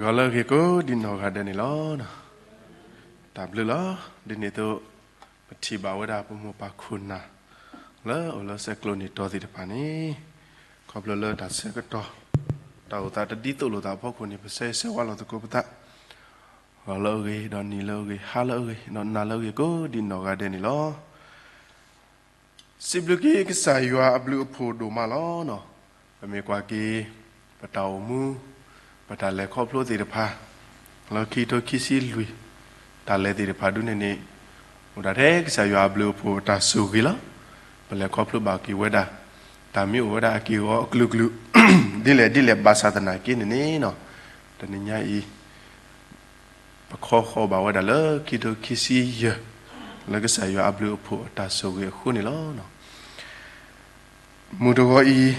ဂီၤလၢအဂ့ၤကိးဒံနီၢ်ဂၤဒဲးန့ၣ်လီၤ. တၢ်ဘျုးလီၤ. ဒ်န့ၣ်အသိး ပထံၣ်ဘၣ်ဝဲဒၣ်ပမိၢ်ပၢ်ခိၣ်နၢ် လၢအိၣ်လၢဆဲးကျိးနံၤတီၤသ့ၣ်တဖၣ်န့ၣ်, ခီဖျိလၢတၢ်ဆၢကတီၢ် တၢ်အိၣ်သးတဒ်သိးလိာ်သးအဖီခိၣ်န့ၣ် ပဆၢဂ့ၤဆၢဝါလီၤသကိးပသး ဂီၤလၢအဂ့ၤ, ဒီးနံၤလၢအဂ့ၤ, ဟါလၢအဂ့ၤ, ဒီးနၤလၢအဂ့ၤကိးဒံနီၢ်ဂၤဒဲးန့ၣ်လီၤ. စံးဘျုးက့ၤကစၢ်ယွၤအဘျုးအဖှိၣ်ဒိၣ်မးလီၤ. ပမ့ၢ်ကွၢ်က့ၤ ပတၢ်အိၣ်မူ, ပတၢ်လဲၤခီဖျိသ့ၣ်တဖၣ် လၢခံကထိခံဆံလွံၢ် တၢ်လဲၤသ့ၣ်တဖၣ်ဒုန့ၣ်န့ၣ်, အိၣ်ဒၣ်ထဲကစၢ်ယွၤအဘျုးအဖှိၣ်အတၢ်ဆိၣ်ဂ့ၤလီၤ. ပလဲၤခီဖျိဘၣ်က့ၤဝဲဒၣ် တၢ်မ့ၢ်အိၣ်ဝဲဒၣ်အက့ၢ်အဂီၤအကလုာ်ကလုာ် ဒ်လဲၣ်ဒ်လဲၣ်ဘၣ်ဆၣ်သနာ်က့န့ၣ်န့ၣ်, တနံၤညါအံၤ ပခီဃီၤဘၣ်ဝဲဒၣ်လၢခံကထိခံဆံယဲၢ် လၢကစၢ်ယွၤအဘျုးအဖှိၣ်အတၢ်ဆိၣ်ဂ့ၤအဃိန့ၣ်လီၤ. မုၢ်တဂီၤအံၤ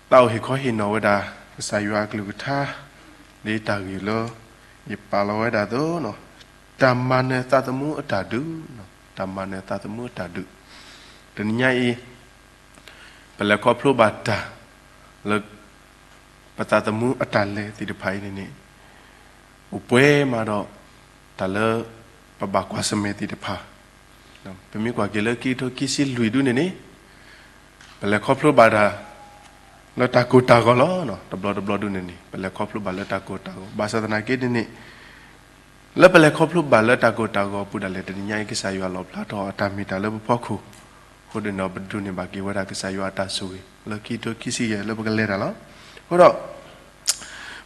သးအိၣ်ဟ့ၣ်ခီဟ့ၣ်နီၤဝဲဒၣ် ကစၢ်ယွၤအကလုၢ်ကထါ ဒ်တၢ်ဂ့ၢ်လၢ ယပာ်လီၤဝဲဒၣ်အသိး, တၢ်မၤနၢၤသးသမူအတၢ်ဒုး, တၢ်မၤနၢၤသးသမူအတၢ်ဒုး, တနံၤညါအံၤ ပလဲၤခီဖျိဘၣ်တၢ် လၢ ပသးသမူအတၢ်လဲၤသ့ၣ်တဖၣ်အံၤန့ၣ်န့ၣ်, အိၣ်ပှဲၤမးဒီး တၢ်လၢ ပဘၣ်ကွၢ်ဆၢၣ်မဲာ်သ့ၣ်တဖၣ်, ပမ့ၢ်ကွၢ်က့ၤလၢခံကထိခံဆံလွံၢ်ဒုန့ၣ်န့ၣ်, ပလဲၤခီဖျိဘၣ်တၢ် လၢတၢ်ကိၢ်တၢ်ဂီၤလီၤ. တဘျီတဘျီဒုန့ၣ်န့ၣ် ပလဲၤခီဖျိဘၣ်လၢတၢ်ကိၢ်တၢ်ဂီၤ ဘၣ်ဆၣ်သနာ်က့န့ၣ်န့ၣ် လၢပလဲၤခီဖျိဘၣ်လၢတၢ်ကိၢ်တၢ်ဂီၤအပူၤဒၣ်လဲာ် တနံၤညါအံၤ ကစၢ်ယွၤလီၣ်ဖျါထီၣ်အတၢ်မ့ၢ်တၢ်လၢပဖီခိၣ်, အဃိန့ၣ်ဒီး ပဒိးန့ၢ်ဘၣ်က့ၤဝဲဒၣ်ကစၢ်ယွၤအတၢ်ဆိၣ်ဂ့ၤ လၢခံကထိခံဆံယဲၢ်လၢပကလဲၤတၢ်လီၤ. အဃိဒီး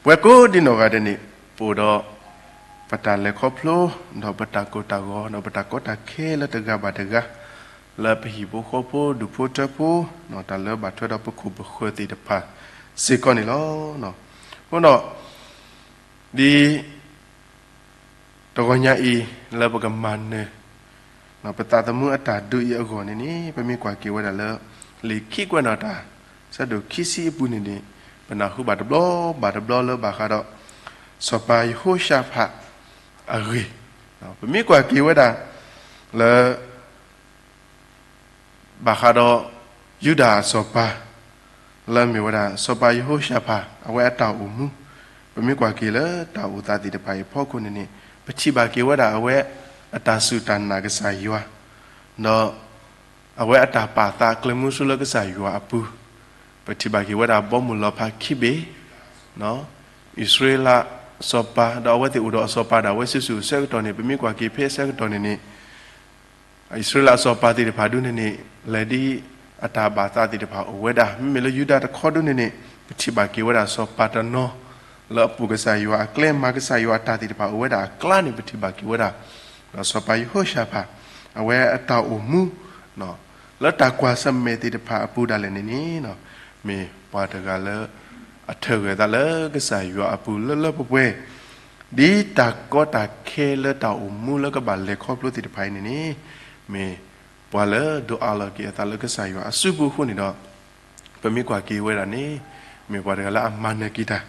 ပဝဲကိးဒံနီၢ်ဂၤဒဲးန့ၣ် ပအိၣ်ဒီး ပတၢ်လဲၤခီဖျိ ဒီးပတၢ်ကိၢ်တၢ်ဂီၤ ဒီးပတၢ်ကီတၢ်ခဲလၢတဂၤဘၣ်တဂၤ လၢပဟံၣ်ဖိဃီဖိ ဒူၣ်ဖိထၢဖိ တၢ်လၢဘၣ်ထွဲဒီးပခိၣ်ပဃၢၤသ့ၣ်တဖၣ်စ့ၢ်ကီးန့ၣ်လီၤ. အဃိဒီး ဒ် တဂီၤညါအံၤ လၢပကမၤနၢၤ ပသးသမူအတၢ်ဒုးအံၤအဂီၢ်န့ၣ်န့ၣ် ပမ့ၢ်ကွၢ်က့ၤဝဲဒၣ်လၢ လံာ်ခံကွဲးနီၣ်တၢ် ဆၢဒိၣ်ခံဆံအပူၤန့ၣ်န့ၣ် ပနၢ်ဟူဘၣ်တဘျီဘၣ်တဘျီလၢဘၣ်ဃးဒီး စီၤပၤယဟိၤၡဖးအဂ့ၢ်, ပမ့ၢ်ကွၢ်က့ၤဝဲဒၣ် လၢ ဘၣ်ဃးဒီး ယူဒၤအစီၤပၤ လၢအမ့ၢ်ဝဲဒၣ် စီၤပၤယဟိၤၡဖး အဝဲအတၢ်အိၣ်မူ, ပမ့ၢ်ကွၢ်က့ၤလၢတၢ်အိၣ်သးသ့ၣ်တဖၣ်အံၤအဖီခိၣ်န့ၣ်န့ၣ် ပထံၣ်ဘၣ်က့ၤဝဲဒၣ်အဝဲအတၢ်စူၢ်တၢ်နာ်ကစၢ်ယွၤ, ဒီး အဝဲအတၢ်ပာ်သးကျဲမုၢ်ဆူလၢကစၢ်ယွၤအပူၤ, ပထံၣ်ဘၣ်က့ၤဝဲဒၣ်ဘီမုၢ်လီၤဖးခံဘ့ၣ်, အံၣ်စရ့လးစီၤပၤ ဒီးအဝဲသ့ၣ်အိၣ်ဒီးအစီၤပၤဒၣ်ဝဲစုာ်စုာ်အဆၢကတီၢ်န့ၣ် ပမ့ၢ်ကွၢ်က့ၤဖဲအဆၢကတီၢ်န့ၣ်န့ၣ် အံၣ်စရ့လးအစီၤပၤသ့ၣ်တဖၣ်ဒုန့ၣ်န့ၣ် လဲၤဒ်အတၢ်ဘၣ်သးသ့ၣ်တဖၣ်အိၣ်ဝဲဒၣ်, မ့မ့ၢ်လၢယူဒၤတခီဒုန့ၣ်န့ၣ် ပထံၣ်ဘၣ်က့ၤဝဲဒၣ်စီၤပၤတနီၤ လၢအပိာ်ကစၢ်ယွၤအကျဲ မၤကစၢ်ယွၤအတၢ်သ့ၣ်တဖၣ်အိၣ်ဝဲဒၣ်အကျါန့ၣ် ပထံၣ်ဘၣ်က့ၤဝဲဒၣ် ဒီးစီၤပၤယဟိၤၡဖး အဝဲအတၢ်အိၣ်မူ လၢတၢ်ကွၢ်ဆၢၣ်မဲာ်သ့ၣ်တဖၣ်အပူၤဒၣ်လဲာ်န့ၣ်န့ၣ် မ့ၢ်ပှၤတဂၤလၢ အထၢၣ်ဂၢၢ်သးလၢကစၢ်ယွၤအပူၤလၢလၢပှဲၤပှဲၤ, ဒ်တၢ်ကီတၢ်ခဲလၢတၢ်အိၣ်မူလၢကဘၣ်လဲၤခီဖျိသ့ၣ်တဖၣ်အံၤန့ၣ်န့ၣ် မ့ၢ်ပှၤလၢဒိးအးလီၤက့ၤအသးလၢကစၢ်ယွၤအစုပူၤအဃိန့ၣ်ဒီး ပမ့ၢ်ကွၢ်က့ၤဝဲဒၣ်န့ၣ် မ့ၢ်ပှၤတဂၤလၢအမၤနၢၤက့ၤတၢ်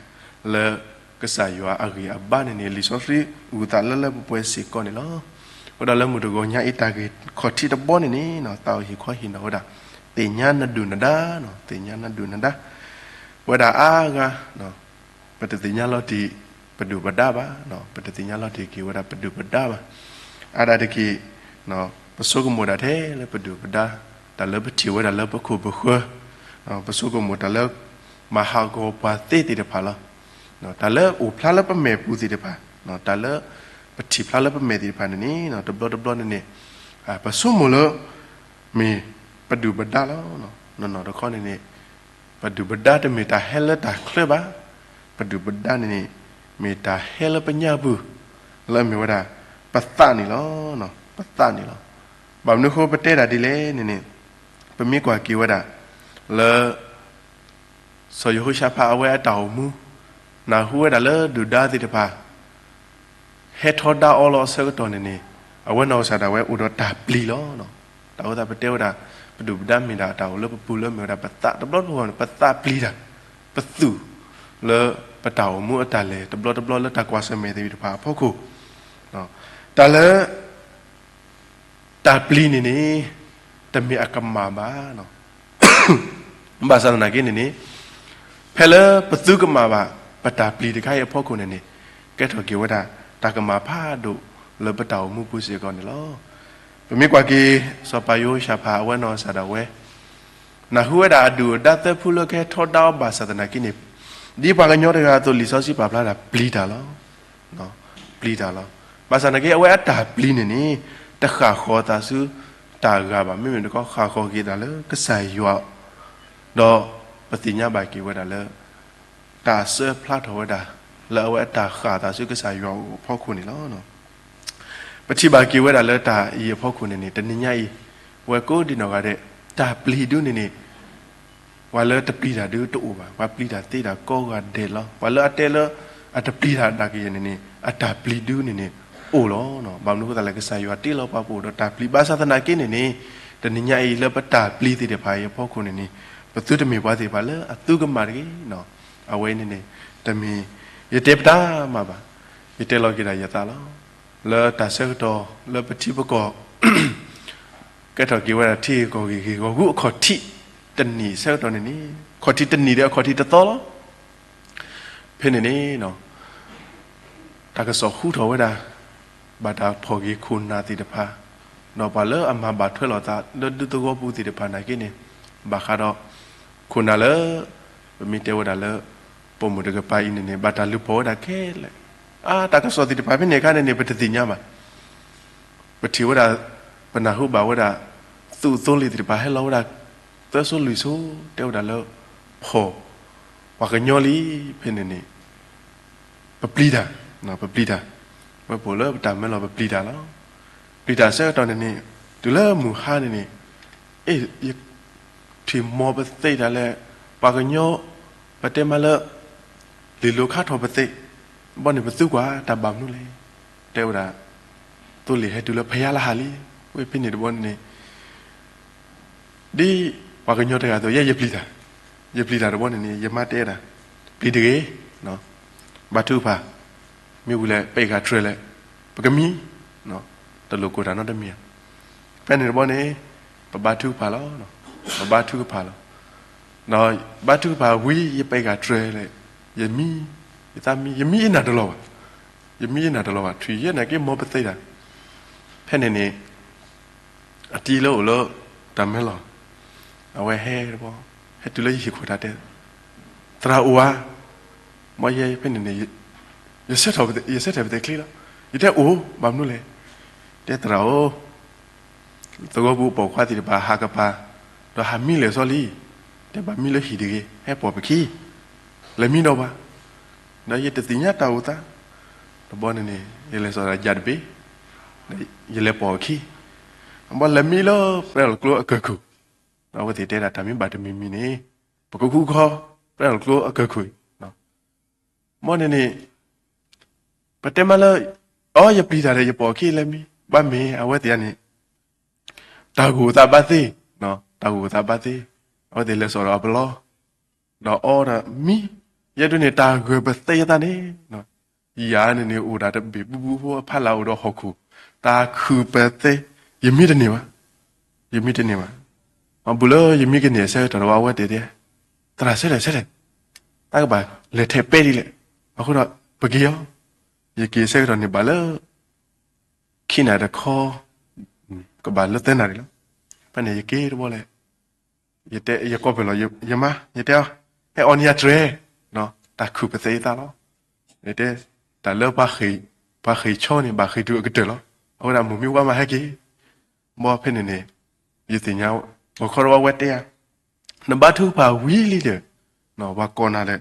လၢကစၢ်ယွၤအဂံၢ်အဘါန့ၣ်န့ၣ် လံာ်စီဆှံအုၣ်သးလၢလၢပှဲၤပှဲၤစ့ၢ်ကီးန့ၣ်လီၤ. အဃိဒီးလၢမုၢ်တဂီၤညါအံၤတၢ်ဂ့ၢ်ခီၣ်ထံးတဘီန့ၣ်န့ၣ် သးအိၣ်ဟ့ၣ်ခီဟ့ၣ်နီၤဝဲဒၣ် သ့ၣ်ညါနဒုၣ်နဒါ, သ့ၣ်ညါနဒုၣ်နဒါ ဝဲဒၣ်အါဂၤ ပတသ့ၣ်ညါလီၤတံၢ်ပဒုၣ်ပဒါဘၣ်, ပတသ့ၣ်ညါလီၤတံၢ်က့ၤဝဲဒၣ်ပဒုၣ်ပဒါဘၣ်. အါဒၣ်တက့ၢ် ပဆိကမိၣ်ဒၣ်ထဲလၢပဒုၣ်ပဒါ, တၢ်လၢပထံၣ်ဝဲဒၣ်လၢပခိၣ်ပဃၢၤ, ပဆိကမိၣ်တၢ်လၢ မၤဟးဂီၤပှၤသ့သ့ၣ်တဖၣ်လီၤ. တၢ်လၢအိၣ်ဖျါလၢပမဲာ်ပူၤသ့ၣ်တဖၣ်, တၢ်လၢပထံၣ်ဖျါလၢပမဲာ်သ့ၣ်တဖၣ်န့ၣ်န့ၣ် တဘျီတဘျီန့ၣ်န့ၣ် ပဆိကမိၣ်လၢ မ့ၢ်ပဒုၣ်ပဒါလီၤ. နီၢ်နီၢ်တခီန့ၣ်န့ၣ် ပဒုၣ်ပဒါတမ့ၢ်တၢ်ဟဲလၢတၢ်ချၢဘၣ်. ပဒုၣ်ပဒါန့ၣ်န့ၣ် မ့ၢ်တၢ်ဟဲလၢပညၣ်ပူၤ လၢအမ့ၢ်ဝဲဒၣ် ပသးန့ၣ်လီၤ. ပသးန့ၣ်လီၤ. ဘၣ်မနုၤအဃိပတဲဒၣ်ဒ်လဲၣ်န့ၣ်န့ၣ် ပမ့ၢ်ကွၢ်က့ၤဝဲဒၣ် လၢ စီၤယဟိၤၡဖးအဝဲအတၢ်အိၣ်မူ နၢ်ဟူဝဲဒၣ်လၢဒုၣ်ဒါသ့ၣ်တဖၣ် ဟဲထီဒါအီၤလီၤအဆၢကတီၢ်န့ၣ်န့ၣ် အဝဲနီၢ်ကစၢ်ဒၣ်ဝဲအိၣ်ဒီးတၢ်ပျံၤလီၤ. တၢ်အိၣ်သးပတဲဝဲဒၣ် ပဒုၣ်ပဒါမ့ၢ်ဒၣ်တၢ်အိၣ်လၢပပူၤလၢမ့ၢ်ဝဲဒၣ်ပသးတဘျီတဘျီန့ၣ် ပသးပျံၤတၢ် ပသူၣ်လၢပတၢ်အိၣ်မူအတၢ်လဲၤ တဘျီတဘျီလၢတၢ်ကွၢ်ဆၢၣ်မဲာ်သ့ၣ်တဖၣ်အဖီခိၣ် တၢ်လၢ တၢ်ပျံၤန့ၣ်န့ၣ် တမ့ၢ်အကမၣ်ဘၣ်. ဘၣ်ဆၣ်သနာ်က့န့ၣ်န့ၣ် ဖဲလၢပသုကမၣ်ဘၣ် ပတၢ်ပျံၤတခါအံၤအဖီခိၣ်န့ၣ်န့ၣ် ကဲထီၣ်က့ၤဝဲဒၣ် တၢ်ကမၣ်ဖးဒိၣ်လၢပတၢ်အိၣ်မူပူၤစ့ၢ်ကီးန့ၣ်လီၤ. ပမ့ၢ်ကွၢ်က့ၤ စီၤပၤယဟိၤၡဖးအဝဲနီၢ်ကစၢ်ဒၣ်ဝဲ နၢ်ဟူဝဲဒၣ်အဒုၣ်အဒါသၢဖုလၢကဟဲထီဒါအီၤဘၣ်ဆၣ်သနာ်က့န့ၣ် ဒ်ပှၤကညီတဂၤအသိး လံာ်စီဆှံပာ်ဖျါဒၣ်ပျံၤတၢ်လီၤ. ပျံၤတၢ်လီၤ. ဘၣ်ဆၣ်သနာ်က့ အဝဲအတၢ်ပျံၤန့ၣ်န့ၣ် တဃၣ်ဃီၤသးဆူတၢ်ဂၤဘၣ်, မ့မ့ၢ်တခီ ဃၣ်ဃီၤက့ၤသးလၢကစၢ်ယွၤ ဒီးပသ့ၣ်ညါဘၣ်က့ၤဝဲဒၣ်လၢ တၢ်အစၢဖျါထီၣ်ဝဲဒၣ် လၢအဝဲအတၢ်ဃၣ်သးဆူကစၢ်ယွၤအဖီခိၣ်န့ၣ်လီၤ. ပထံၣ်ဘၣ်က့ၤဝဲဒၣ်လၢတၢ်အံၤအဖီခိၣ်န့ၣ်န့ၣ် တနံၤညါအံၤ ဝဲကိးဒံနီၢ်ဂၤဒဲး တၢ်ပျံၤဒုန့ၣ်န့ၣ် ပှၤလၢတပျံၤတၢ်ဒုတအိၣ်ဘၣ်, ပှၤပျံၤတၢ်သ့တၢ်ကိးဂၤဒဲးလီၤ. ပှၤလၢအတဲလၢအတပျံၤတၢ်ဒၣ်ကယဲၢ်န့ၣ်န့ၣ် အတၢ်ပျံၤဒုန့ၣ်န့ၣ်အိၣ်လီၤ. ဘၣ်မနုၤအဃိသတးလဲၣ် ကစၢ်ယွၤတ့လီၤပှၤပအိၣ်ဒီးတၢ်ပျံၤ ဘၣ်ဆၣ်သနာ်က့န့ၣ်န့ၣ် တနံၤညါအံၤလၢပတၢ်ပျံၤသ့ၣ်တဖၣ်အံၤအဖီခိၣ်န့ၣ်န့ၣ် ပသုတမ့ၢ်ပှၤသ့ၣ်တဖၣ်လၢအသုကမၣ်တဂ့ၤ. အဝဲန့ၣ်န့ၣ် တမ့ၢ် ယတဲပတၢ်မၤဘၣ်, ယတဲလီၤက့ၤဒၣ်ယသးလီၤ. လၢတၢ်ဆၢကတီၢ်လၢပထံပကီၢ် ကဲထီၣ်က့ၤဝဲဒၣ်ထံဂ့ၢ်ကီၢ်ဂ့ၢ်ဂ့ၢ်ဂီၢ်ဂူၢ်အခီၣ်ထံးတနံၣ်ဆၢကတီၢ်န့ၣ်န့ၣ် ခီၣ်ထံးတနံၣ်ဒီးအခီၣ်ထံးတသီလီၤ. ဖဲန့ၣ်န့ၣ် တၢ်ကစီၣ်ဟူထီၣ်ဝဲဒၣ် ဘၣ်တၢ်ဖီၣ်က့ၤခိၣ်နၢ်သ့ၣ်တဖၣ်, ဒီးပှၤလၢအမၤဘၣ်ထွဲလိာ်သးလၢဒူသဝီပူၤသ့ၣ်တဖၣ်နာ်က့န့ၣ် ဘၣ်ဃးဒီး ခိၣ်နၢ်လၢ ပမ့ၢ်တဲဝဲဒၣ်လၢ ပိာ်မုၣ်တကပၤအံၤန့ၣ်န့ၣ် ဘၣ်တၢ်လုၢ်ဖီၣ်ဝဲဒၣ်ခဲလၢာ်. အါ တၢ်ကစီၣ်သ့ၣ်တဖၣ်ဖဲန့ၣ်အခါန့ၣ်န့ၣ် ပတသ့ၣ်ညါဘၣ်. ပထံၣ်ဝဲဒၣ် ပနၢ်ဟူဘၣ်ဝဲဒၣ် သုးသိလ့ၣ်သ့ၣ်တဖၣ်ဟဲလီၤဝဲဒၣ် သၢစိလွံၢ်စိ တဲဝဲဒၣ်လၢ ဖီၣ် ပှၤကညီလံ. ဖဲန့ၣ်န့ၣ် ပပျံၤတၢ်, ပပျံၤတၢ်, ဝဲပအိၣ်လၢပတၢ်မၢလီၤပပျံၤတၢ်လီၤ. ပျံၤတၢ်ဆၢကတီၢ်န့ၣ်န့ၣ် တုၤလၢမုၢ်ဟါန့ၣ်န့ၣ် အ့ၣ် ယထံၣ်မီၤပသ့တၢ်လဲၣ်, ပှၤကညီ ပတဲမးလၢ လ့ၣ်လိၤခါထီၣ်ပသ့, ဘီန့ၣ်ပသံကွၢ်တၢ်ဘၣ်မနုၤလဲၣ်, တဲဝဲဒၣ် သိလ့ၣ်ဟဲတုၤလၢဖဲယါလၢဟးလံ. ဝဲဖဲန့ၣ်တဘီန့ၣ်န့ၣ် ဒ်ပှၤကညီတဂၤအသိး ယဲယပျံၤတၢ်, ယပျံၤတၢ်တဘီန့ၣ်န့ၣ် ယမါတဲဒၣ် ပျံၤတဂ့ၤ, ဘါထုကဖၣ်, မ့ၢ်ဝံၤလဲၣ် ပအဲၣ်ကၢ်တြဲၤလဲၣ်, ပကမံ, တလိၣ်ကိၢ်တၢ်နီတမံၤဧါ. ဖဲန့ၣ်တဘီန့ၣ် ပဘါထုကဖၣ်လီၤ, ပဘါထုကဖၣ်လီၤ. ဒီးဘါထုကဖၣ်ဝံၤ ယပအဲၣ်ကၢ်တြဲၤလဲၣ်, ယမံ, ယသးမံ, ယမံယနၢ်တလီၤဘၣ်, ယမံယနၢ်တလီၤဘၣ်, ထွံၣ်ယဲနာ်က့မီၤပသ့တၢ်. ဖဲန့ၣ်န့ၣ် အတံၤလၢအိၣ်လၢ တၢ်မဲလီၤ အဝဲဟဲတဘီ, ဟဲတုၤလၢယဟံၣ်ခိၣ်တၢ်တဲ, သရၣ်အိၣ်ဧါ, မ်ယဲဖဲန့ၣ်န့ၣ် ယဆၢထၢၣ်ပသ့ၣ်ချ့လီၤ. ယတဲအိၣ် ဘၣ်မနုၤလဲၣ်, တဲသရၣ်ဧၢ, သဝီပူၤပိာ်ခွါသ့ၣ်တဖၣ်ဟးကပၤ, ဒီးဟးမံလဲၤစီလံ, တဲဘၣ်မံလၢဟံၣ်တဂ့ၤ, ဟဲပိာ်ပခံ, လဲၤမံဒီးပှၤ ဒီးယတသ့ၣ်ညါတၢ်အိၣ်သး, တဘီန့ၣ်န့ၣ် ယလဲၤစိာ်တၢ်ယၤတဘ့ၣ်, ယလဲၤပိာ်အခံ, ဘၣ်လဲၤမံလၢ ပြဲလီၤကျိအကၢၢ်ခိၣ်, ဒီးအဝဲသ့ၣ်တဲဒၣ်တၢ်မ့ၢ်ဘၣ်တမံၤမံၤန့ၣ် ပကဃူခီ ပြဲလီၤကျိအကၢၢ်ခိၣ်အံၤ, ဘီန့ၣ်န့ၣ် ပတဲမးလၢ အီ ယပျံၤတၢ်ဒီး ယပိာ်အခံလဲၤမံ, ဘၣ်မ့ၢ်အဝဲသ့ၣ်န့ၣ် တၢ်ဂိၢ်သးဘၣ်သ့, တၢ်ဂိၢ်သးဘၣ်သ့, အဝဲသ့ၣ်လဲၤစိာ်ဒီးအပလီ, ဒီးအီဒီးမံ, ယဲဒၣ်န့ၣ် တၢ်ဂၢၢ်ပသ့ယသးန့ၣ်, ယၤန့ၣ်န့ၣ် အိၣ်ဒၣ်တဘ့ၣ်ဘူးဘူးဖိ အဖီလာ်အိၣ်ဒီးဟီၣ်ခိၣ်, တၢ်ခုၣ်ပသ့, ယမံတန့ၢ်ဘၣ်, ယမံတန့ၢ်ဘၣ်. အဘူးလၢယမံကန့ၢ်အဆၢကတီၢ်ဒီး အဝဲသ့ၣ်တဲ, သရၣ်ဆၢထၢၣ်ဆၢထၢၣ်, တၢ်ကဘၣ်လဲၤထဲးပဲဒ်လဲၣ်, အဃိဒီး ပက့ၤအီၤ, ယက့ၤအဆၢကတီၢ်န့ၣ်ဘၣ်လၢ ခံနၣ်ရံၣ်တခီ, ကဘၣ်လၢသၢနၣ်ရံၣ်လီၤ. ဖဲန့ၣ်ယက့ၤတဘီလဲၣ်, ယတဲ ယကိးဖဲလီၤ ယမါ ယတဲအီၤ, ဟဲအီၣ်န့ၢ်ယၤတြဲၤ, တၢ်ခုၣ်ပသ့အသးလီၤ. ယတဲ တၢ်လၢ ပှၤဃ့ၢ်ဆီန့ၣ် ဘၣ်ဃ့ၢ်တုၤအကတၢၢ်လီၤ. အဝဲဒၣ်မိၢ်မ့ၢ်ဝါမးဟဲက့ၤ, ဘီဖဲန့ၣ်န့ၣ် ယသ့ၣ်ညါ ဂီၤခီဒီးဝဲတဲယၤ, နဘါထုကဖၣ်ဝံၤလံဒီး ပှၤကိးနၤဒီး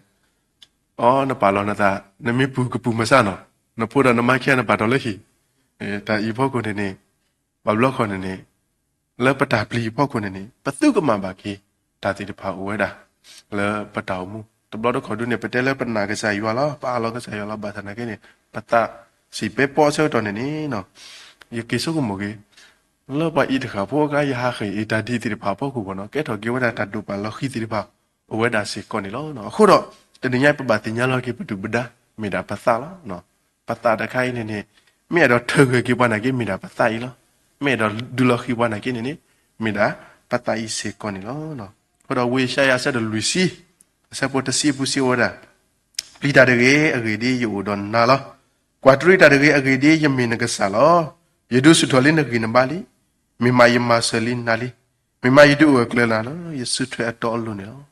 အီ နပာ်လီၤနသး နမ့ၢ်ပူၤကပူၤမစးနီၤ, နဖိဒီးနမါခံဂၤနပာ်တီၢ်လၢဟံၣ်, တၢ်အံၤဖီခိၣ်န့ၣ်န့ၣ် ဘၣ်ဘျီခီန့ၣ်န့ၣ် လၢပတၢ်ပျံၤဖီခိၣ်န့ၣ်န့ၣ် ပသုကမၣ်ဘၣ်က့ၤ တၢ်သ့ၣ်တဖၣ်အိၣ်ဝဲဒၣ် လၢပတၢ်အိၣ်မူ တဘျီတခီၣ်ဒုန့ၣ် ပတဲလၢပနာ်ကစၢ်ယွၤလီၤ, ပအးလီၤကစၢ်ယွၤလီၤ, ဘၣ်ဆၣ်သနာ်က့န့ၣ် ပသးစံးပဲပီအဆၢကတီၢ်န့ၣ်န့ၣ် ယက့ၤဆိကမိၣ်က့ၤ လၢပှၤအံၤတဃၣ်ဖိအကျါ ယဟးဃ့ၢ်အတၢ်ဒ်သ့ၣ်တဖၣ်အဖီခိၣ်ဘၣ်နီၤ, ကဲထီၣ်က့ၤဝဲဒၣ်တၢ်ဒိၣ်ပာ်လီၤဃံၤသ့ၣ်တဖၣ် အိၣ်ဝဲဒၣ်စ့ၢ်ကီးန့ၣ်လီၤ. အဃိဒီး တနံၤညါပဘၣ်သ့ၣ်ညါလီၤက့ၤ ပဒုၣ်ပဒါ မ့ၢ်ဒၣ်ပသးလီၤ. ပသးတခါအံၤန့ၣ်န့ၣ် မ့ၢ်အဲၣ်ဒိးထၢဂၢၢ်က့ၤပှၤနာ်က့ မ့ၢ်ဒၣ်ပသးအံၤလီၤ. မ့ၢ်အဲၣ်ဒိးဒုးလီၤဃံၤပှၤနာ်က့န့ၣ်န့ၣ် မ့ၢ်ဒၣ်ပသးအံၤစ့ၢ်ကီးန့ၣ်လီၤ. အဃိဒီးဝံယၡါယၤအဆၢဒိၣ်လွံၢ်ဆံ အဆၢဖိတဆံအပူၤစံးဝဲဒၣ်, ပျံၤတၢ်တဂ့ၤ, အဂ့ၢ်ဒ်အံၤ, ယအိၣ်ဒီးနၤလီၤ. ကွၢ်တရံးတၢ်တဂ့ၤ, အဂ့ၢ်ဒ်အံၤ, ယမ့ၢ်နကစၢ်လီၤ. ယဒုးဆူၣ်ထီၣ်လံနဂံၢ်နဘါလံ. မ့ၢ်မးယမၤစၢၤလံနၤလံ. မ့ၢ်မးယဒုးအိၣ်အကျဲလၢနၤလီၤ. ယစုထွဲအတီအလိၤန့ၣ်လီၤ.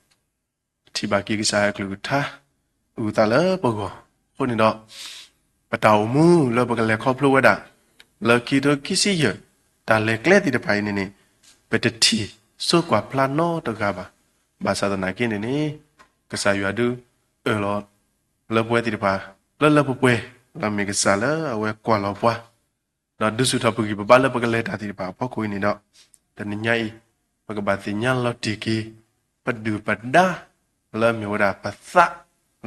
ပထံၣ်ဘၣ်က့ၤကစၢ်ယွၤအကလုၢ်ကထါ အုၣ်သးလၢပဂီၢ်. အဃိန့ၣ်ဒီး ပတၢ်အိၣ်မူလၢပကလဲၤခီဖျိဝဲဒၣ် လၢခံကထိခံဆံယဲၢ် တၢ်လဲၤကျဲသ့ၣ်တဖၣ်အံၤန့ၣ်န့ၣ် ပတထံၣ်စိကွၢ်ဖျါနီတဂၤဘၣ်. ဘၣ်ဆၣ်သနာ်က့န့ၣ်န့ၣ် ကစၢ်ယွၤဒုးအၢၣ်လီၤလၢပဝဲသ့ၣ်တဖၣ် လၢလၢပှဲၤပှဲၤ လၢအမ့ၢ်ကစၢ်လၢအဝဲကွၢ်လီၤပှၤ ဒီးဒုးဆူၣ်ထီၣ်ပဂံၢ်ပဘါလၢပကလဲၤတၢ်သ့ၣ်တဖၣ်အဖီခိၣ်အံၤန့ၣ်ဒီး တနံၤညါအံၤ ပကဘၣ်သ့ၣ်ညါလီၤတံၢ်က့ၤ ပဒုၣ်ပဒါ လၢအမ့ၢ်ဝဲဒၣ်ပသး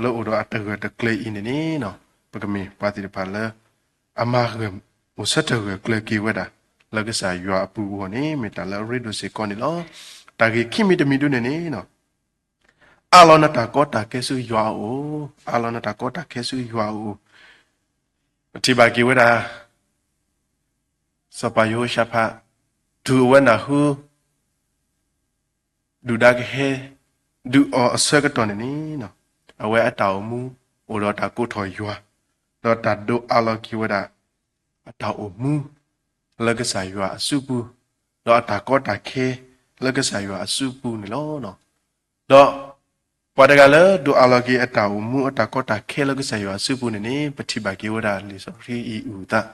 လၢအိၣ်ဒီးအတဂၢၢ်တကျၢၤအံၤန့ၣ်န့ၣ် ပကမ့ၢ်ပှၤသ့ၣ်တဖၣ်လၢ အမၤဂၢၢ် အိၣ်ဆၢထၢၣ်ဂၢၢ်ကျၢၤက့ၤဝဲဒၣ် လၢကစၢ်ယွၤအပူၤအဂီၢ်န့ၣ် မ့ၢ်တၢ်လၢအရ့ဒိၣ်စ့ၢ်ကီးန့ၣ်လီၤ. တၢ်ဂ့ၢ်ခံမံၤတမံၤဒုန့ၣ်န့ၣ် အးလီၤနတၢ်ကီတၢ်ခဲဆူယွၤအအိၣ်, အးလီၤနတၢ်ကီတၢ်ခဲဆူယွၤအအိၣ်. ပထံၣ်ဘၣ်က့ၤဝဲဒၣ် စီၤပၤယဟိၤၡဖး တုၤအဝဲနၢ်ဟူ ဒုၣ်ဒါကဟဲ ဒုးအီၤအဆၢကတီၢ်န့ၣ်န့ၣ် အဝဲအတၢ်အိၣ်မူ အိၣ်ဒီးတၢ်ကိးထီၣ်ယွၤ, ဒီးတၢ်ဒိးအးလီၤက့ၤဝဲဒၣ် အတၢ်အိၣ်မူ လၢကစၢ်ယွၤအစုပူၤ, ဒီးအတၢ်ကီတၢ်ခဲ လၢကစၢ်ယွၤအစုပူၤန့ၣ်လီၤ. ဒီး ပှၤတဂၤလၢဒိးအးလီၤက့ၤအတၢ်အိၣ်မူအတၢ်ကီတၢ်ခဲလၢကစၢ်ယွၤအစုပူၤန့ၣ်န့ၣ် ပထံၣ်ဘၣ်က့ၤဝဲဒၣ်လံာ်စီဆှံအံၤအုၣ်အသး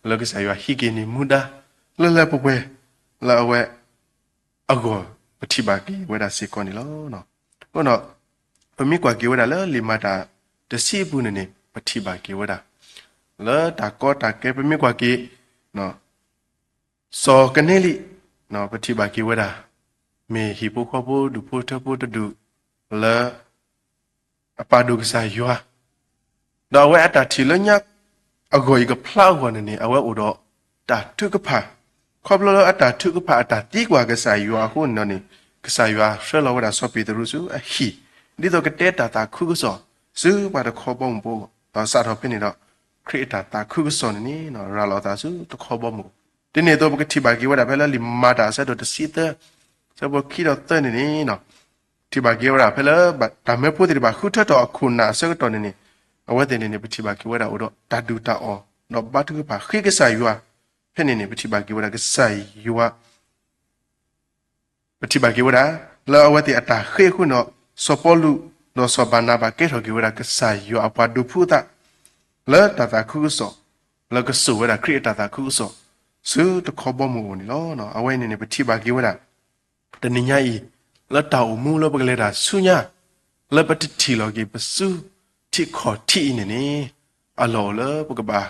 လၢကစၢ်ယွၤဟံးက့ၤန့ၢ်မူဒါ လၢလၢပှဲၤပှဲၤ လၢအဝဲအဂီၢ် ပထံၣ်ဘၣ်က့ၤဝဲဒၣ်စ့ၢ်ကီးန့ၣ်လီၤ. အဃိဒီး ပမ့ၢ်ကွၢ်က့ၤဝဲဒၣ်လၢလံာ်မၤတၢ်တဆံအပူၤန့ၣ်န့ၣ် ပထံၣ်ဘၣ်က့ၤဝဲဒၣ် လၢတၢ်ကီတၢ်ခဲ ပမ့ၢ်ကွၢ်က့ၤ စီၤကနဲလံ ပထံၣ်ဘၣ်က့ၤဝဲဒၣ် မ့ၢ်ဟံၣ်ဖိဃီဖိဒူၣ်ဖိထၢဖိတဒူၣ် လၢ အပာ်ဒိၣ်ကစၢ်ယွၤ, ဒီးအဝဲအတၢ်ထံၣ်လၢညါအဂီၢ်အံၤကဖျါအဂီၢ်န့ၣ်န့ၣ် အဝဲအိၣ်ဒီးတၢ်ထုကဖၣ်, ခီဖျိလၢအတၢ်ထုကဖၣ်အတၢ်သံကွၢ်ကစၢ်ယွၤအဃိန့ၣ်န့ၣ် ကစၢ်ယွၤဆှၢလီၤဝဲဒၣ်စီၤပ့းတရူးဆူအဟံၣ် ဒ်သိးကတဲတၢ်သးခုကစီၣ် ဆူပှၤတခီဘီမုၢ်ဖိအဂီၢ်, ဒီးစးထီၣ်ဖဲန့ၣ်ဒီး ခရံာ်အတၢ်သးခုကစီၣ်န့ၣ်န့ၣ် ရၤလီၤအသးဆူတခီဘီမုၢ်, ဒ်န့ၣ်အသိး ပကထံၣ်ဘၣ်က့ၤဝဲဒၣ်ဖဲလၢလံာ်မၤတၢ်အဆၢဒိၣ်တဆံသၢ အဆၢဖိခံဒီးသၢန့ၣ်န့ၣ် ထံၣ်ဘၣ်က့ၤဝဲဒၣ်ဖဲလၢ တၢ်မၢဖိသ့ၣ်တဖၣ်ဃုထၢထီၣ်အခိၣ်နၢ်အဆၢကတီၢ်န့ၣ်န့ၣ် အဝဲသ့ၣ်န့ၣ်န့ၣ် ပထံၣ်ဘၣ်က့ၤဝဲဒၣ်အိၣ်ဒီးတၢ်ဒုၣ်တၢ်အီၣ် ဒီးဘါထုကဖၣ်ဃ့ကစၢ်ယွၤ, ဖဲန့ၣ်န့ၣ် ပထံၣ်ဘၣ်က့ၤဝဲဒၣ်ကစၢ်ယွၤ ပထံၣ်ဘၣ်က့ၤဝဲဒၣ် လၢအဝဲသ့ၣ်အတၢ်ဃ့အဃိန့ၣ်ဒီး စီၤပီလူး ဒီးစီၤဘၤနၤဘၤကဲထီၣ်က့ၤဝဲဒၣ်ကစၢ်ယွၤအပှၤဒိးဖုအသး လၢတၢ်သးခုကစီၣ် လၢကစိာ်ဝဲဒၣ်ခရံာ်အတၢ်သးခုကစီၣ် ဆူတခီဘီမုၢ်အအိၣ်န့ၣ်လီၤ. အဝဲအံၤန့ၣ်န့ၣ် ပထံၣ်ဘၣ်က့ၤဝဲဒၣ် တနံၤညါအံၤ လၢတၢ်အိၣ်မူလၢပကလဲၤတၢ်ဆူညါ လၢပတထံၣ်လီၤက့ၤပစုထံးခီၣ်ထံးအံၤန့ၣ်န့ၣ် အလီၢ်အိၣ်လၢပကဘၣ်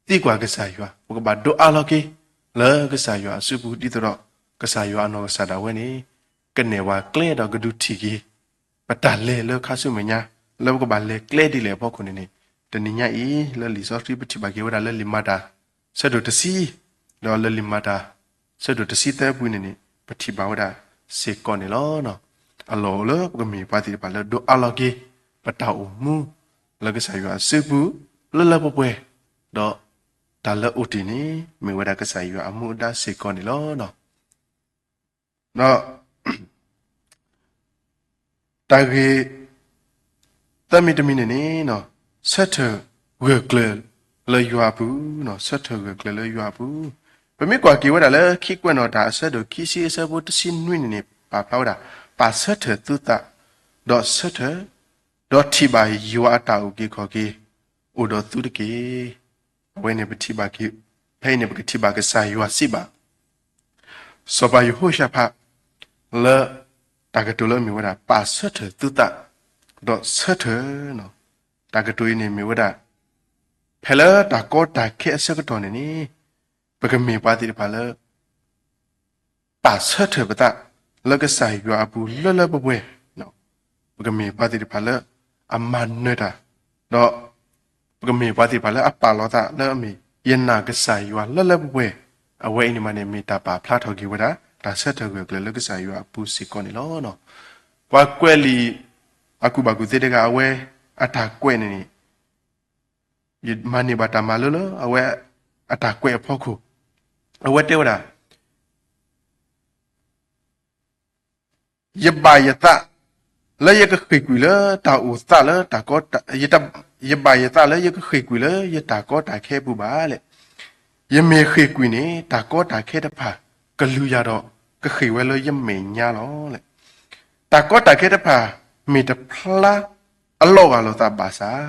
သံကွၢ်ကစၢ်ယွၤ, ပကဘၣ်ဒိးအးလီၤက့ၤ လၢကစၢ်ယွၤအစုပူၤ ဒ်သိးဒီး ကစၢ်ယွၤအနီၢ်ကစၢ်ဒၣ်ဝဲန့ၣ် ကနဲၣ်ပှၤကျဲဒီးကဒုးထံၣ်က့ၤ ပတၢ်လဲၤလၢခါဆူမဲာ်ညါ လၢပကဘၣ်လဲၤကျဲဒ်လဲၣ်အဖီခိၣ်န့ၣ်န့ၣ် တနံၤညါအံၤ လၢလံာ်စီဆှံပထံၣ်ဘၣ်က့ၤဝဲဒၣ်လၢလံာ်မၤတၢ် ဆၢဒိၣ်တဆံ ဒီးလၢလံာ်မၤတၢ် ဆၢဒိၣ်တဆံသၢပူၤန့ၣ်န့ၣ် ပထံၣ်ဘၣ်ဝဲဒၣ်စ့ၢ်ကီးန့ၣ်လီၤ. အလီၢ်အိၣ်လၢပကမ့ၢ်ပှၤသ့ၣ်တဖၣ်လၢဒိးအးလီၤက့ၤ ပတၢ်အိၣ်မူ လၢကစၢ်ယွၤအစုပူၤ လၢလၢပှဲၤပှဲၤ ဒီးတၢ်လၢအိၣ်တ့ၢ်န့ၣ် မ့ၢ်ဝဲဒၣ်ကစၢ်ယွၤအမူအဒါစ့ၢ်ကီးန့ၣ်လီၤ. ဒီး တၢ်ဂ့ၢ် သၢမံၤတမံၤန့ၣ်န့ၣ် ဆၢထၢၣ်ဂၢၢ်ကျၢၤလၢယွၤအပူၤ, ဆၢထၢၣ်ဂၢၢ်ကျၢၤလၢယွၤအပူၤ, ပမ့ၢ်ကွၢ်က့ၤဝဲဒၣ်လၢခံကွဲးနီၣ်တၢ်အဆၢဒိၣ်ခံဆံအဆၢဖိတဆံနွံန့ၣ်န့ၣ် ပာ်ဖျါဝဲဒၣ် ပာ်ဆၢထၢၣ်သုသး ဒီးဆၢထၢၣ် ဒီးထံၣ်ဘၣ်ယွၤအတၢ်အုၣ်က့ၤခီၣ်က့ၤ အိၣ်ဒီးသုတက့ၢ်. အဝဲန့ၣ်ပထံၣ်ဘၣ်က့ၤ ဖဲအံၤန့ၣ် ပကထံၣ်ဘၣ်ကစၢ်ယွၤစံးဘၣ် စီၤပၤယဟိၤၡဖး လၢ တၢ်ကတိၤလၢအမ့ၢ်ဝဲဒၣ် ပာ်ဆၢထၢၣ်သုသး ဒီးဆၢထၢၣ် တၢ်ကတိၤအံၤန့ၣ်မ့ၢ်ဝဲဒၣ် ဖဲလၢတၢ်ကီတၢ်ခဲအဆၢကတီၢ်န့ၣ်န့ၣ် ပကမ့ၢ်ပှၤသ့ၣ်တဖၣ်လၢ ပာ်ဆၢထၢၣ်ပသး လၢကစၢ်ယွၤအပူၤလၢလၢပှဲၤပှဲၤ, ပကမ့ၢ်ပှၤသ့ၣ်တဖၣ်လၢ အမၤနၢၤတၢ်, ဒီး ပကမ့ၢ်ပှၤသ့ၣ်တဖၣ်လၢအပာ်လီၤသးလၢအမ့ၢ် ယနာ်ကစၢ်ယွၤလၢလၢပှဲၤပှဲၤ, အဝဲအံၤန့ၣ်မးန့ၣ် မ့ၢ်တၢ်ပာ်ဖျါထီၣ်က့ၤဝဲဒၣ် တၢ်ဆၢထၢၣ်ဂၢၢ်ကျၢၤလၢကစၢ်ယွၤအပူၤစ့ၢ်ကီးန့ၣ်လီၤ. ပှၤကွဲးလံာ် အကူၣ်ဘၣ်ကူၣ်သ့တဂၤ အဝဲအတၢ်ကွဲးန့ၣ်န့ၣ် ယမၤန့ၢ်ဘၣ်တၢ်မၤလိလၢ အဝဲအတၢ်ကွဲးအဖီခိၣ်, အဝဲတဲဝဲဒၣ် ယဘၣ်ယသး လၢယကဃ့ၢ်ကွံာ်လၢတၢ်အိၣ်သးလၢတၢ်ကီတၢ်, ယတ, ယဘၣ်ယသးလၢယကဃ့ၢ်ကွံာ်လၢယတၢ်ကီတၢ်ခဲအပူၤဘၣ်လဲၣ်. ယမ့ၢ်ဃ့ၢ်ကွံာ်န့ၣ် တၢ်ကီတၢ်ခဲတဖၣ်ကလုၢ်ယၤဒီး ကဃ့ၢ်ဝဲလၢယမဲာ်ညါလီၤလဲၣ်. တၢ်ကီတၢ်ခဲတဖၣ် မ့ၢ်တဖျါအလီၢ်ဂာ်လိာ်သးဘၣ်ဆၣ်,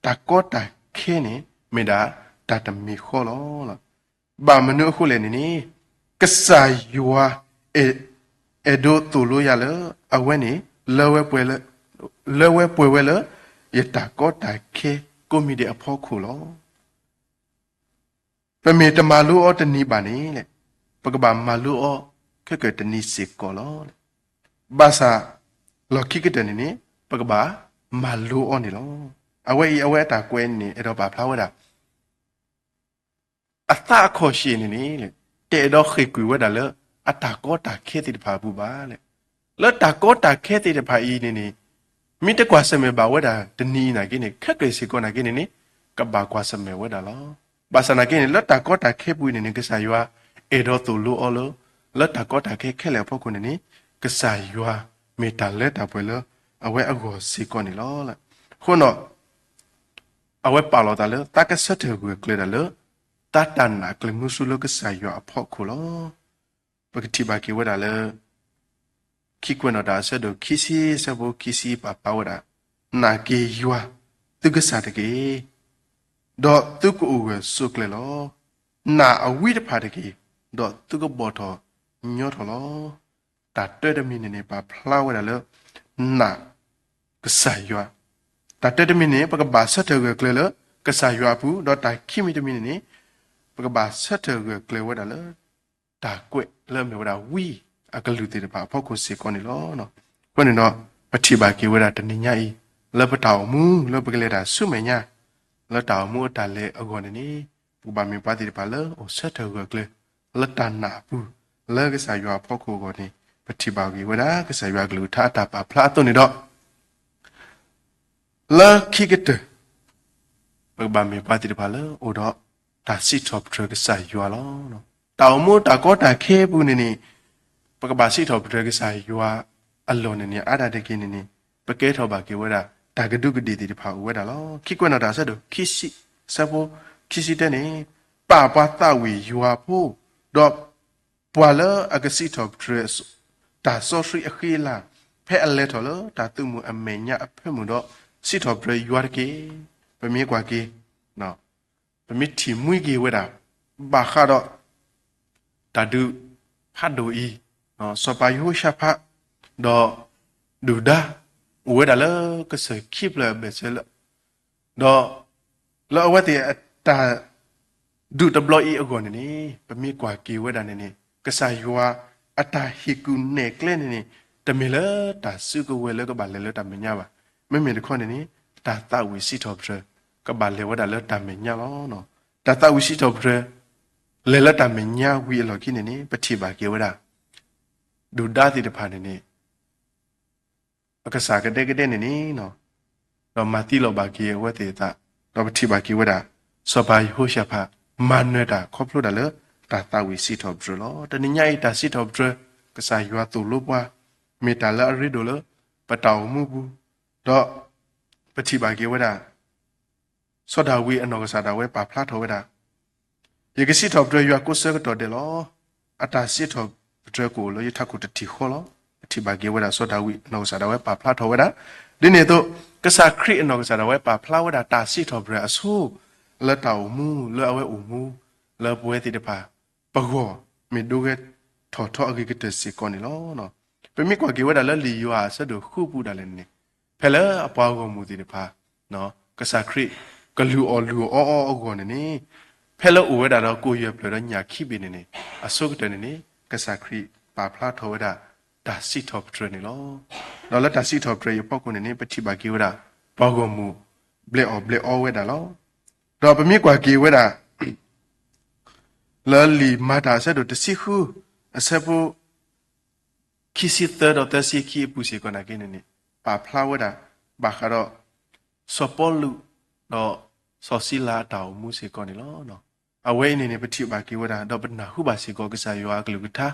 တၢ်ကီတၢ်ခဲန့ၣ် မ့ၢ်ဒၣ်တၢ်တမံၤဃီလီၤ. ဘၣ်မနုၤအဃိလဲၣ်န့ၣ်န့ၣ်, ကစၢ်ယွၤအဲၣ်, အဲၣ်ဒိးသိၣ်လိယၤလၢ အဝဲန့ၣ် လၢဝဲပှဲၤလၢ, လၢဝဲပှဲၤဝဲလၢ ယတၢ်ကီတၢ်ခဲကိးမံၤဒဲးအဖီခိၣ်လီၤ. ပမ့ၢ်တမၤလိအီၤတနံၤဘၣ်န့ၣ်လဲၣ်, ပကဘၣ်မၤလိအီၤခဲကတနံၤစ့ၢ်ကီးလီၤ. ဘၣ်ဆၣ် လီၢ်ခံကတၢၢ်န့ၣ်န့ၣ် ပကဘၣ်မၤလိအီၤန့ၣ်လီၤ. အဝဲအံၤ အဝဲအတၢ်ကွဲးန့ၣ် အဲၣ်ဒိးပာ်ဖျါဝဲဒၣ် အသးအခီၣ်ရှ့ၣ်န့ၣ်န့ၣ် တအဲၣ်ဒိးဃ့ၢ်ကွံာ်ဝဲဒၣ်လၢ အတၢ်ကီတၢ်ခဲသ့ၣ်တဖၣ်အပူၤဘၣ်လဲၣ်. လၢတၢ်ကီတၢ်ခဲသ့ၣ်တဖၣ်အံၤန့ၣ်န့ၣ် မ့ၢ်တကွၢ်ဆၢၣ်မဲာ်ဘၣ်ဝဲဒၣ်တနံၤအံၤနာ်က့န့ၣ် ခဲကတၢၢ်စ့ၢ်ကီးနာ်က့န့ၣ်န့ၣ် ကဘၣ်ကွၢ်ဆၢၣ်မဲာ်ဝဲဒၣ်လီၤ. ဘၣ်ဆၣ်နာ်က့န့ၣ် လၢတၢ်ကီတၢ်ခဲပူၤအံၤန့ၣ်န့ၣ် ကစၢ်ယွၤအဲၣ်ဒိးသိၣ်လိအီၤလၢ လၢတၢ်ကီတၢ်ခဲခဲလၢာ်အဖီခိၣ်န့ၣ်န့ၣ် ကစၢ်ယွၤမ့ၢ်တၢ်လၢတၢ်ပှဲၤလၢအဝဲအဂီၢ်စ့ၢ်ကီးန့ၣ်လီၤ. အဃိဒီး အဝဲပာ်လီၤသးလၢ သးကဆၢထၢၣ်ဂၢၢ်ကျၢၤဒၣ်လၢ သးတၢ်နာ်ကျဲၤမုဆူလၢကစၢ်ယွၤအဖီခိၣ်လီၤ. ပကထံၣ်ဘၣ်က့ၤဝဲဒၣ်လၢ ခံကွဲးနီၣ်တၢ်အဆၢဒိၣ်ခံဆံ အဆၢဖိခံဆံ ပာ်ဖျါဝဲဒၣ်, နာ်က့ၤယွၤသုကစၢ်တက့ၢ်, ဒီးသုကအိၣ်ဂၢၢ်ဆိးကျၢၤလီၤ. နာ်အဝံတဖၣ်တက့ၢ်, ဒီးသုကဘီၣ်ထီၣ်ညီထီၣ်လီၤ. တၢ်တၢတမံၤန့ၣ်န့ၣ် ပာ်ဖျါဝဲဒၣ်လၢ နာ်ကစၢ်ယွၤ, တၢ်တၢတမံၤန့ၣ် ပကဘၣ်ဆၢထၢၣ်ဂၢၢ်ကျၢၤလၢ ကစၢ်ယွၤအပူၤ, ဒီးတၢ်ခံမံၤတမံၤန့ၣ်န့ၣ် ပကဘၣ်ဆၢထၢၣ်ဂၢၢ်ကျၢၤဝဲဒၣ်လၢ တၢ်ကွဲးလၢအမ့ၢ်ဝဲဒၣ်ဝံအကလုၢ်သ့ၣ်တဖၣ်အဖီခိၣ်စ့ၢ်ကီးန့ၣ်လီၤ. အဃိန့ၣ်ဒီး ပထံၣ်ဘၣ်က့ၤဝဲဒၣ်တနံၤညါအံၤ လၢပတၢ်အိၣ်မူလၢပကလဲၤတၢ်ဆူမဲာ်ညါ လၢတၢ်အိၣ်မူအတၢ်လဲၤအဂီၢ်န့ၣ်န့ၣ် ပကဘၣ်မ့ၢ်ပှၤသ့ၣ်တဖၣ်လၢအိၣ်ဆၢထၢၣ်ဂၢၢ်ကျၢၤ လၢတၢ်နာ်အပူၤ လၢကစၢ်ယွၤအဖီခိၣ်အဂီၢ်န့ၣ် ပထံၣ်ဘၣ်က့ၤဝဲဒၣ် ကစၢ်ယွၤအကလုၢ်ကထါအတၢ်ပာ်ဖျါအသိးန့ၣ်ဒီး လၢခံကတၢၢ် ပကဘၣ်မ့ၢ်ပှၤသ့ၣ်တဖၣ်လၢအိၣ်ဒီးတၢ်စံးထီၣ်ပတြၢၤကစၢ်ယွၤလီၤ. တၢ်အိၣ်မူတၢ်ကီတၢ်ခဲအပူၤန့ၣ်န့ၣ် ပကဘၣ်စံးထီၣ်ပတြၢၤကစၢ်ယွၤအလီၢ်န့ၣ်န့ၣ် အါဒၣ်တက့ၢ်န့ၣ်န့ၣ် ပကဲထီၣ်ဘၣ်က့ၤဝဲဒၣ် တၢ်ကဒူးကဒ့ၣ်သ့ၣ်တဖၣ်အိၣ်ဝဲဒၣ်လီၤ. ခံကွဲးနီၣ်တၢ်အဆၢဒိၣ်ခံဆံ အဆၢဖိခံဆံတၢန့ၣ် ပာ်ပှၤသးဝံၣ်ယွၤဖိ ဒီး ပှၤလၢအကစံးထီၣ်ပတြၢၤ တၢ်စီဆှံအဃံအလၤ ဖဲအလဲၤထီၣ်လၢတၢ်သုးမုၢ်အမဲာ်ညါအဖၢမုၢ်ဒီး စံးထီၣ်ပတြၢၤယွၤတက့ၢ်. ပမ့ၢ်ကွၢ်က့ၤ ပမ့ၢ်ထံၣ်မှံက့ၤဝဲဒၣ် ဘၣ်ဃးဒီး တၢ်ဒုးဖးဒိၣ်အံၤ စီၤပၤယဟိၤၡဖး ဒီး ဒုၣ်ဒါ အိၣ်ဝဲဒၣ်လၢကစၢၢ်ခံဖျၢၣ်အဘၢၣ်စၢၤလၢ ဒီး လၢအဝဲသ့ၣ်အတၢ်ဒုးတဘျီအံၤအဂီၢ်န့ၣ်န့ၣ် ပမ့ၢ်ကွၢ်က့ၤဝဲဒၣ်န့ၣ်န့ၣ် ကစၢ်ယွၤအတၢ်ဟ့ၣ်ကူၣ်နဲၣ်ကျဲန့ၣ်န့ၣ် တမ့ၢ်လၢတၢ်စုကဝဲၤလၢကဘၣ်လဲၤလၢတၢ်မဲာ်ညါဘၣ်. မ့မ့ၢ်တခီန့ၣ်န့ၣ် တၢ်သးဝံၣ်စံးထီၣ်ပတြၢၤ ကဘၣ်လဲၤဝဲဒၣ်လၢတၢ်မဲာ်ညါလီၤ. တၢ်သးဝံၣ်စံးထီၣ်ပတြၢၤ လဲၤလၢတၢ်မဲာ်ညါဝံၤအလီၢ်ခံန့ၣ်န့ၣ် ပထံၣ်ဘၣ်က့ၤဝဲဒၣ် ဒုၣ်ဒါသ့ၣ်တဖၣ်န့ၣ်န့ၣ် အကစၢ်ကဒဲကဒဲန့ၣ်န့ၣ် ဒီးမၤသံလီၤဘၣ်က့ၤအဝဲသ့ၣ်အသး, ဒီးပထံၣ်ဘၣ်က့ၤဝဲဒၣ် စီၤပၤယဟိၤၡဖး မၤနၢၤတၢ်ခီဖျိဒၣ်လၢ တၢ်သးဝံၣ်စံးထီၣ်ပတြၢၤလီၤ. တနံၤညါအံၤတၢ်စံးထီၣ်ပတြၢၤ ကစၢ်ယွၤသိၣ်လိပှၤ မ့ၢ်တၢ်လၢအရ့ဒိၣ်လၢ ပတၢ်အိၣ်မူပူၤ, ဒီး ပထံၣ်ဘၣ်က့ၤဝဲဒၣ် စီၤဒၤဝံးအနီၢ်ကစၢ်ဒၣ်ဝဲပာ်ဖျါထီၣ်ဝဲဒၣ် ယကစံးထီၣ်ပတြၢၤယွၤကိးဆၢကတီၢ်ဒဲးလီၤ. အတၢ်စံးထီၣ်ပတြၢၤကအိၣ်လၢယထးခိၣ်တထံၣ်ဃီလီၤ. ပထံၣ်ဘၣ်က့ၤဝဲဒၣ်စီၤဒၤဝံးအနီၢ်ကစၢ်ဒၣ်ဝဲပာ်ဖျါထီၣ်ဝဲဒၣ်. ဒ်န့ၣ်အသိး ကစၢ်ခရံာ်အနီၢ်ကစၢ်ဒၣ်ဝဲပာ်ဖျါဝဲဒၣ်တၢ်စံးထီၣ်ပတြၢၤအဆိ လၢတၢ်အိၣ်မူ လၢအဝဲအိၣ်မူ လၢပဝဲသ့ၣ်တဖၣ် ပဂီၢ် မ့ၢ်ဒိဂဲၤထီၣ်ထီအဂ့ၤကတၢၢ်စ့ၢ်ကီးန့ၣ်လီၤ. ပမ့ၢ်ကွၢ်က့ၤဝဲဒၣ်လၢလံာ်ယိၤဟၣ်အဆၢဒိၣ်ဃုပူၤဒၣ်လဲာ်န့ၣ် ဖဲလၢအပှၤဂီၢ်မုၢ်သ့ၣ်တဖၣ် ကစၢ်ခရံာ်ကလုၢ်အီၣ်လုၢ်အီအီအဂီၢ်န့ၣ်န့ၣ် ဖဲလၢအိၣ်ဝဲဒၣ်ဒီးကိၣ်ယဲၢ်ဖျၢၣ်ဒီးညၣ်ခံဘ့ၣ်န့ၣ်န့ၣ် အဆိကတၢၢ်န့ၣ်န့ၣ် ကစၢ်ခရံာ်ပာ်ဖျါထီၣ်ဝဲဒၣ် တၢ်စံးထီၣ်ပတြၢၤန့ၣ်လီၤ. ဒီးလၢတၢ်စံးထီၣ်ပတြၢၤအံၤအဖီခိၣ်န့ၣ်န့ၣ် ပထံၣ်ဘၣ်က့ၤဝဲဒၣ် ပှၤဂီၢ်မုၢ် ဘျဲးအီၣ်ဘျဲးအီဝဲဒၣ်လီၤ. ဒီးပမ့ၢ်ကွၢ်က့ၤဝဲဒၣ် လၢလံာ်မၤတၢ်အဆၢဒိၣ်တဆံဃု အဆၢဖိ ခံဆံသၢဒီးသၢဆံခံအပူၤစ့ၢ်ကီးနာ်က့န့ၣ်န့ၣ် ပာ်ဖျါဝဲဒၣ် ဘၣ်ဃးဒီး စီၤပီလူး ဒီးစီၤစံလၤအတၢ်အိၣ်မူစ့ၢ်ကီးန့ၣ်လီၤ. အဝဲအံၤန့ၣ်န့ၣ် ပထံၣ်ဘၣ်က့ၤဝဲဒၣ် ဒီးပနၢ်ဟူဘၣ်စ့ၢ်ကီးကစၢ်ယွၤအကလုၢ်ကထါ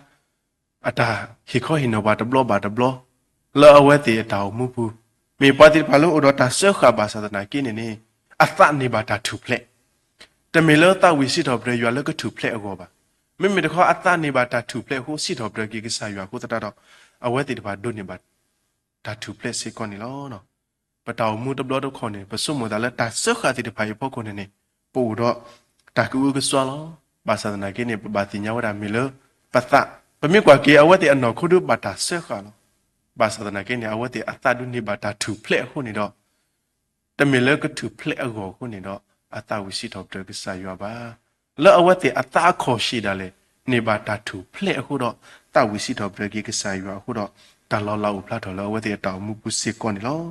အတၢ်ဟ့ၣ်ခီဟ့ၣ်နီၤပှၤတဘျီဘၣ်တဘျီ လၢအဝဲသ့ၣ်အတၢ်အိၣ်မူပူၤ, မ့ၢ်ပှၤသ့ၣ်တဖၣ်လၢအိၣ်ဒီးတၢ်စၢဃာ်ဘၣ်ဆၣ်သနာ်က့န့ၣ်န့ၣ်, အသးန့ၢ်ဘၣ်တၢ်ထူၣ်ဖျဲး, တမ့ၢ်လၢသးဝံၣ်စံးထီၣ်ပတြၢၤယွၤလၢကထူၣ်ဖျဲးအဂီၢ်ဘၣ်. မ့မ့ၢ်တခီအသးန့ၢ်ဘၣ်တၢ်ထူၣ်ဖျဲးအဃိ စံးထီၣ်ပတြၢၤက့ၤကစၢ်ယွၤအဃိသတးဒီး, အဝဲသ့ၣ်တဖၣ်ဒိးန့ၢ်ဘၣ် တၢ်ထူၣ်ဖျဲးစ့ၢ်ကီးန့ၣ်လီၤ. ပတၢ်အိၣ်မူတဘျီတခီၣ်န့ၣ် ပဆိကမိၣ်သးလၢတၢ်စၢဃာ်သ့ၣ်တဖၣ်အံၤအဖီခိၣ်န့ၣ်န့ၣ်, ပအိၣ်ဒီးတၢ်ကအုကစွါလီၤ. ဘၣ်ဆၣ်သနာ်က့န့ၣ် ပဘၣ်သ့ၣ်ညါဝဲဒၣ်မ့ၢ်လၢပသး, ပမ့ၢ်ကွၢ်က့ၤအဝဲသ့ၣ်အနီၢ်ခိဒုးဘၣ်တၢ်စၢဃာ်လီၤ. ဘၣ်ဆၣ်သနာ်က့န့ၣ် အဝဲသ့ၣ်အသးဒုးန့ၢ်ဘၣ်တၢ်ထူၣ်ဖျဲးအဃိန့ၣ်ဒီး တမ့ၢ်လၢကထူၣ်ဖျဲးအဂီၢ်အဃိန့ၣ်ဒီး အသးဝံၣ်စံးထီၣ်ပတြၢၤကစၢ်ယွၤဘၣ်. လၢအဝဲသ့ၣ်အသးအခီၣ်ဆံးဒၣ်လဲာ် န့ၢ်ဘၣ်တၢ်ထူၣ်ဖျဲးအဃိဒီး သးဝံၣ်စံးထီၣ်ပတြၢၤက့ၤကစၢ်ယွၤအဃိဒီး တၢ်လီၤလးအိၣ်ဖျါထီၣ်လၢအဝဲသ့ၣ်အတၢ်အိၣ်မူပူၤစ့ၢ်ကီးန့ၣ်လီၤ.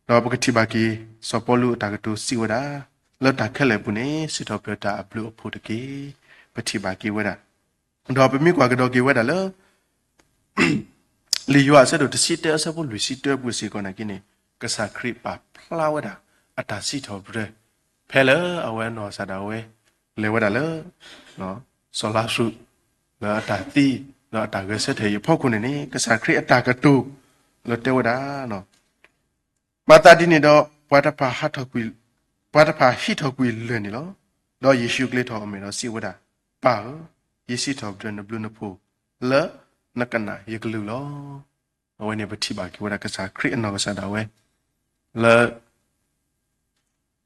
ဒီးပကထံၣ်ဘၣ်က့ၤ စီၤပီလူးအတၢ်ကတိၤစံးဝဲဒၣ်, လၢတၢ်ခဲလၢာ်ပူၤန့ၣ် စံးထီၣ်ပတြၢၤတၢ်အဘျုးအဖှိၣ်တက့ၢ်. ပထံၣ်ဘၣ်က့ၤဝဲဒၣ်, ဒီးပမ့ၢ်ကွၢ်ကဒီးက့ၤဝဲဒၣ်လၢ လံာ်ယိၤဟၣ်အဆၢဒိၣ်တဆံတၢအဆၢဖိလွံၢ်ဆံတၢပူၤစ့ၢ်ကီးနာ်က့န့ၣ်, ကစၢ်ခရံာ်ပာ်ဖျါဝဲဒၣ် အတၢ်စံးထီၣ်ပတြၢၤ ဖဲလၢအဝဲနီၢ်ကစၢ်ဒၣ်ဝဲ လဲၤဝဲဒၣ်လၢ စီၤလါစရူး လၢအတၢ်သံ ဒီးအတၢ်ဂဲၤဆၢထၢၣ်အံၤအဖီခိၣ်န့ၣ်န့ၣ် ကစၢ်ခရံာ်အတၢ်ကတိၤ လၢတဲဝဲဒၣ် မၤသးဒ်န့ၣ်ဒီး ပှၤတဖၣ်ဟးထီၣ်ကွံာ်, ပှၤတဖၣ်ဟံးထီၣ်ကွံာ်လၢၢ်န့ၣ်လီၤ. ဒီးယ့ၣ်ၡူးကျ့ထီၣ်အမဲာ်ဒီးစံးဝဲဒၣ်, ပၢ်ဧၢ, ယစံးထီၣ်ပတြၢၤနဘျုးနဖှိၣ် လၢနကနၣ်ယကလုၢ်လီၤ. အဝဲန့ၣ်ပထံၣ်ဘၣ်က့ၤဝဲဒၣ်ကစၢ်ခရံာ်အနီၢ်ကစၢ်ဒၣ်ဝဲ လၢ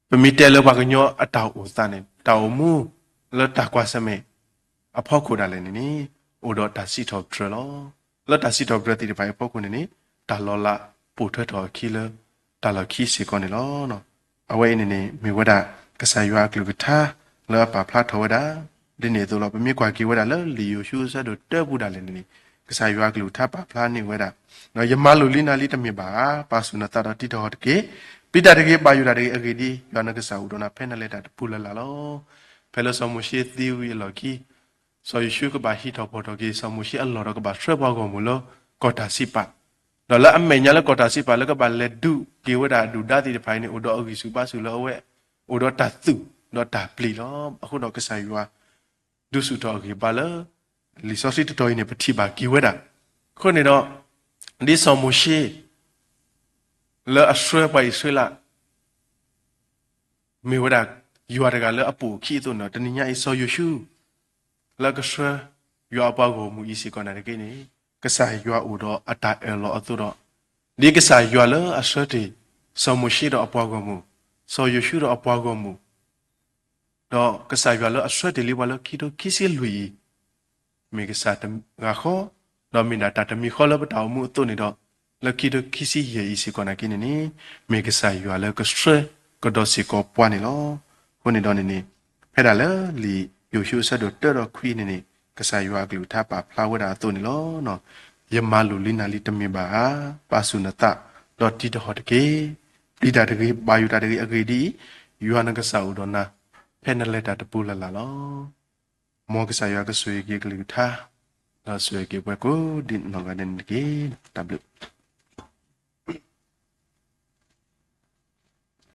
ပမ့ၢ်တဲလၢပှၤကညီအတၢ်အိၣ်သးန့ၣ် တၢ်အိၣ်မူ လၢတၢ်ကွၢ်ဆၢၣ်မဲာ်အဖီခိၣ်ဒၣ်လဲာ်န့ၣ်န့ၣ် အိၣ်ဒီးတၢ်စံးထီၣ်ပတြၢၤလီၤ. လၢတၢ်စံးထီၣ်ပတြၢၤသ့ၣ်တဖၣ်အံၤအဖီခိၣ်န့ၣ်န့ၣ် တၢ်လီၤလးပိာ်ထွဲထီၣ်အခံလၢ တၢ်လီၢ်ခံစ့ၢ်ကီးန့ၣ်လီၤ. အဝဲအံၤန့ၣ်န့ၣ် မ့ၢ်ဝဲဒၣ် ကစၢ်ယွၤအကလုၢ်ကထါ လၢအပာ်ဖျါထီၣ်ဝဲဒၣ် ဒ်န့ၣ်အသိးလီၤ. ပမ့ၢ်ကွၢ်က့ၤဝဲဒၣ်လၢလံာ်ယိၤၡူအဆၢဒိၣ်တၢပူၤဒၣ်လဲာ်န့ၣ်န့ၣ် ကစၢ်ယွၤအကလုၢ်ကထါပာ်ဖျါန့ၢ်ဝဲဒၣ် ယမၤလိာ်လံနၤလံတမ့ၢ်ဘၣ်ဧါ, ပာ်ဆူၣ်နသးဒီးတံၤတဟီၣ်တက့ၢ်. ပျံၤတၢ်တဂ့ၤ, ဘၣ်ယိၣ်တၢ်တဂ့ၤ, အဂ့ၢ်ဒ်အံၤ, ယွၤနကစၢ်အိၣ်ဒီးနၤဖဲနလဲၤတၢ်တပူၤလၢ်လၢ်လီၤ. ဖဲလၢစီၤမိၤၡ့သံဝံၤအလီၢ်ခံ စီၤယိၤၡူကဘၣ်ဟံးထီၣ်ဖီၣ်ထီၣ်က့ၤ စီၤမိၤၡ့အလီၢ်ဒီးကဘၣ်ဆှၢပှၤဂီၢ်မုၢ်လၢကီၢ်တၢ်စံးပာ်, ဒီးလၢအမဲာ်ညါလၢကီၢ်တၢ်စံးပာ်လၢကဘၣ်လဲၤဒုးက့ၤဝဲဒၣ်ဒုၣ်ဒါသ့ၣ်တဖၣ်အံၤန့ၣ် အိၣ်ဒီးအဂံၢ်ဆူၣ်ဘါဆူၣ်လၢအဝဲ အိၣ်ဒီးတၢ်သူၣ်ဒီးတၢ်ပျံၤလီၤ. အဃိဒီးကစၢ်ယွၤ ဒုးဆူၣ်ထီၣ်အဂံၢ်ဘါလၢ လံာ်စီဆှံတတီၤအံၤန့ၣ် ပထံၣ်ဘၣ်က့ၤဝဲဒၣ်. အဃိန့ၣ်ဒီး ဒ်စီၤမိၤၡ့ လၢအဆှၢပှၤအံၣ်စရ့လး မ့ၢ်ဝဲဒၣ် ယွၤတဂၤလၢအပိာ်အခံအသိးန့ၣ်ဒီး တနံၤညါအံၤ စီၤယိၤၡူ လၢကဆှၢယွၤအပှၤဂီၢ်မုၢ်အံၤစ့ၢ်ကီးနာ်သက့န့ၣ် ကစၢ်ယွၤအိၣ်ဒီးအတၢ်အၢၣ်လီၤအသိးဒီး ဒ်ကစၢ်ယွၤလၢအဆှၢတ့ၢ် စီၤမိၤၡ့ဒီးအပှၤဂီၢ်မုၢ်, စီၤယိၤၡူဒီးအပှၤဂီၢ်မုၢ်, ဒီးကစၢ်ယွၤလၢအဆှၢတ့ၢ်လံပှၤလၢခံထိခံဆံလွံၢ်အံၤ မ့ၢ်ကစၢ်တဂၤဃီ, ဒီးမ့ၢ်ဒၣ်တၢ်တမံၤဃီလၢပတၢ်အိၣ်မူအသိးန့ၣ်ဒီး လၢခံထိခံဆံယဲၢ်အံၤစ့ၢ်ကီးနာ်သက့န့ၣ်န့ၣ် မ့ၢ်ကစၢ်ယွၤလၢကဆှၢကဒီးစ့ၢ်ကီးပှၤန့ၣ်လီၤ. အဃိန့ၣ်ဒီးန့ၣ်န့ၣ် ဖဲဒၣ်လၢလံာ်ယိၤၡူအဆၢဒိၣ်တၢဒီးခွံန့ၣ်န့ၣ် ကစၢ်ယွၤအကလုၢ်ကထါပာ်ဖျါဝဲဒၣ်အသိးန့ၣ်လီၤ. ယမၤလိာ်လံနၤလံတမ့ၢ်ဘၣ်ဧါ, ပာ်ဆူၣ်နသး ဒီးတံၤတဟီၣ်တက့ၢ်. ပျံၤတၢ်တဂ့ၤ, ဘၣ်ယိၣ်တၢ်တဂ့ၤ, အဂ့ၢ်ဒ်အံၤ, ယွၤနကစၢ်အိၣ်ဒီးနၤ ဖဲနလဲၤတၢ်တပူၤလၢ်လၢ်လီၤ. မ်ကစၢ်ယွၤကဆိၣ်ဂ့ၤက့ၤအကလုၢ်ကထါ ဒီးဆိၣ်ဂ့ၤက့ၤပှၤကိးဒ်နီၢ်ဂၤဒဲးန့ၣ်တက့ၢ်. တၢ်ဘျုး